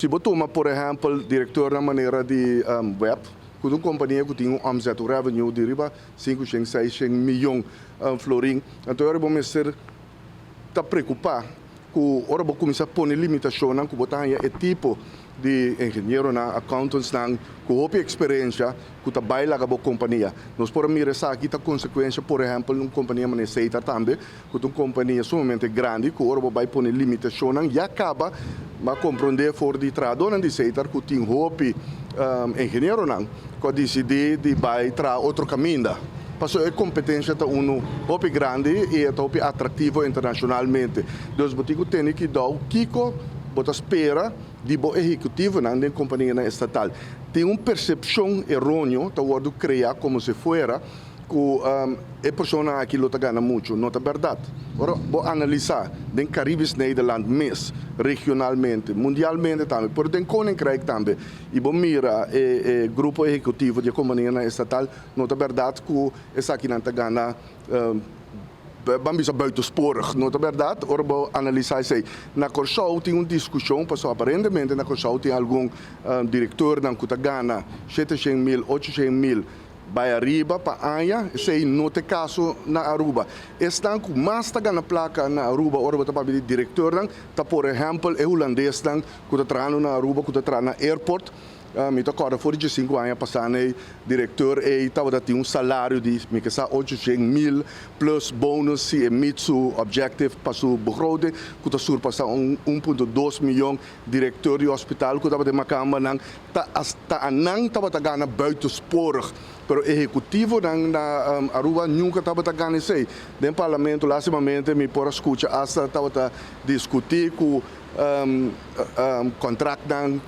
Si bo tuma, por ehèmpel, direktornan manera di WEB, ku ta un kompania ku tin un omzet, un revenue di riba 500, 600 miyon florin, anto ora bo mester ta preokupá ku ora bo kuminsá pone limitashonnan ku bo ta haña e tipo di ingenieronan, accountantsnan ku hopi eksperensia ku ta bai laga bo kompania. Nos por a mira esaki ta konsekuensia, por ehèmpel, un kompania manera Setar tambe, ku ta un kompania sumamente grandi ku ora bo bai pone limitashonnan ya kaba bo a komprondé for di trahadónan di Setar ku tin hopi ingenieronan ku a disidí di bai traha otro kaminda pasobra e kompetensia ta unu hopi grandi i e ta hopi atraktivo internashonalmente. Dus bo tin ku tene kidou kiko bo ta spera di bo ehekutivonan den kompanianan estatal. Tin un persepshon eróneo ta wòrdu kreá komo si fuera ku e persona aki lo ta gana muchu. No ta bèrdat. Ora bo analisá den Caribisch Nederland mes, regionalmente, mundialmente tambe, pero den Koninkrijk tambe, i bo mira e e grupo ehekutivo di e kompanianan estatal, no ta bèrdat ku esakinan ta gana, ban bisa buitensporig. No ta bèrdat ora bo analisá esei. Na Kòrsou tin un diskushon pasobra aparentemente na Kòrsou tin algun direktornan ku ta gana 700 mil, 800 mil bai ariba pa aña. Esei no ta e kaso na Aruba. Esnan ku mas ta gana plaka na Aruba ora bo ta papia di direktornan ta, por ehèmpel, e hulandesnan ku ta trahando na Aruba, ku ta traha na airport. Mi ta kòrda for di 15 aña pasá ei, direktor ei tabata tin un salario di, mi ke sa, 800 mil plus bonus si e meet su objective pa su begroting ku ta surpasá un 1.2 mion. Direktor di hospital ku tabata den makambanan ta hasta anan tabata gana buitensporig, pero ehekutivonan na Aruba nunka tabata gana esei. Den parlamento lastimamente mi por a skucha hasta tabata diskutí ku kontraktnan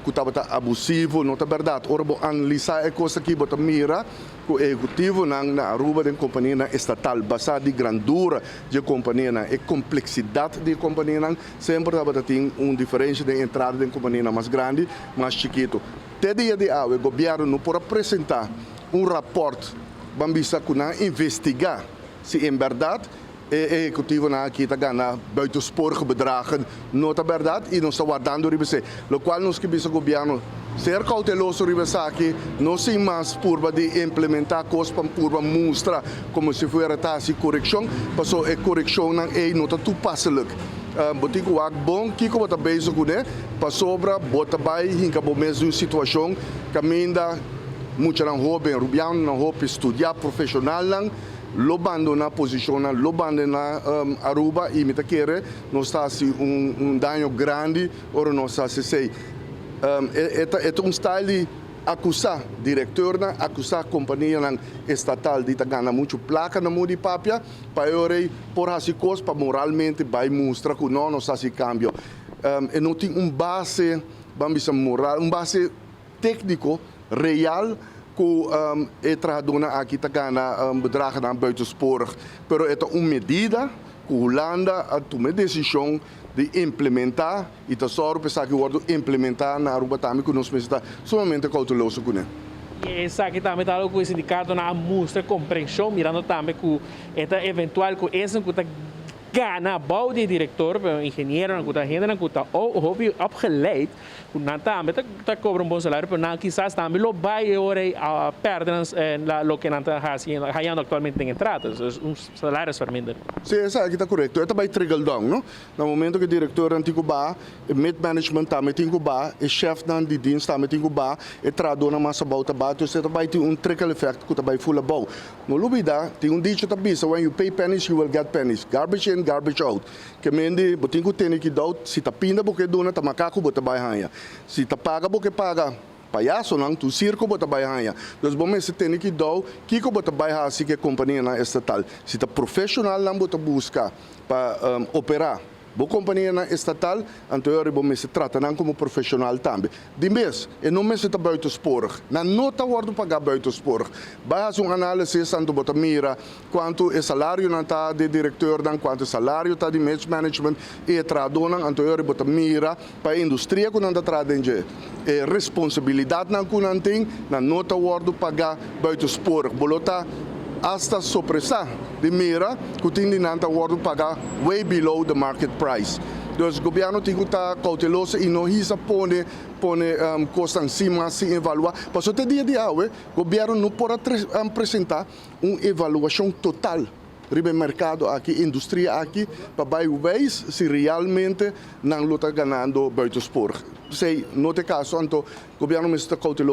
ku tabata abusivo. No ta bèrdat. Ora bo analisá e kos aki, bo ta mira ku ehekutivonan na Aruba den kompanianan estatal, basá di grandura di e kompanianan, e kompleksidat di e kompanianan, semper tabata tin un diferensia den entrada den kompanianan mas grandi, mas chikitu. Te dia di awe gobièrnu no por a presentá un rapòrt, ban bisa, ku nan a investigá si en bèrdat e ehekutivonan aki ta gana buitensporige bedragen. No ta bèrdat i nos ta wardando riba esei. Lokual nos ke bisa gobièrnu, ser kouteloso riba esaki, no sin mas purba di implementá kos pa purba mustra komo si fuera ta hasi korekshon, pasobra e korekshonnan ei no ta toepasselijk. Bo tin ku wak bon kiko bo ta bezig kuné, pasobra bo ta bai hinka bo mes den un situashon kaminda muchanan hóben, rubianonan hopi studiá, profeshonalnan, lo bandoná posishonnan, lo bandoná Aruba i mi ta kere nos ta hasi un daño grandi ora nos hasi esei. E ta un style di akusá direktornan, akusá kompanianan estatal di ta gana muchu plaka na moda di papia, pa e ora ei por hasi kos pa moralmente bai mustra ku no, nos hasi kambio. E no tin un base, ban bisa moral, un base tékniko real ku e trahadónan aki ta gana bedragennan buitensporig. Pero e ta un medida ku Hulanda a tuma e desishon di implementá i ta sòru pa esaki wòrdu implementá na Aruba tambe, ku nos mester ta sumamente kouteloso kuné. I esaki tambe ta algu ku e sindikatonan a mustra komprenshon, mirando tambe ku e ta eventual ku esnan ku ta gana bou di e direktor, pero ingenieronan ku ta hendenan ku ta hopi opgeleid, ku nan tambe ta kobra un bon salario, pero nan kisas tambe lo bai e ora ei a pèrdè nan loke nan ta hasi hayando aktualmente den entrada, dus un salaris verminderd. Sí, esaki ta korekto. E ta bai trickle down, no? Na momento ku e direktornan tin ku baha, e mid-management tambe tin ku baha, e shèfnan di dienst tambe tin ku baha, e trahadónan mas abou ta baha, dus e ta bai tin un trickle effect ku ta bai ful abou. No lubida, tin un dicho ta bisa, "When you pay pennies, you will get pennies." Garbage in, garbage out. Ke mende, bo tin ku tene kidou, si ta pinda bo ke duna, ta makaku bo ta bai haña. Si ta paga bo ke paga payasonan, tur sirko bo ta bai haña. Dus bo mester tene kidou kiko bo ta bai hasi ku e kompanianan estatal. Si ta profeshonalnan bo ta buska pa operá bo kompanianan estatal, anto e ora bo mester trata nan komo profeshonal tambe. Di mes, e no mester ta buitensporig. Nan no ta wòrdu pagá buitensporig. Bai hasi un análisis, anto bo ta mira kuantu e salarionan ta di direktornan, kuantu e salario ta di management i e trahadónan, anto e ora bo ta mira pa e industria ku nan ta traha den dje. E responsabilidatnan ku nan tin, nan no ta wòrdu pagá buitensporig. Bo lo ta hasta sorpresá di mira ku tin di nan ta wòrdu pagá way below the market price. Dus gobièrnu tin ku ta kouteloso i no hisa pone kos asina sin evaluá. Paso te dia di awe, gobièrnu no por presentá un evaluashon total riba merkado aki, industria aki, pa wijs si realmente nan lo ta ganando buitenspoor. Si no ta kaso, anto gobièrnu mester kouteloso.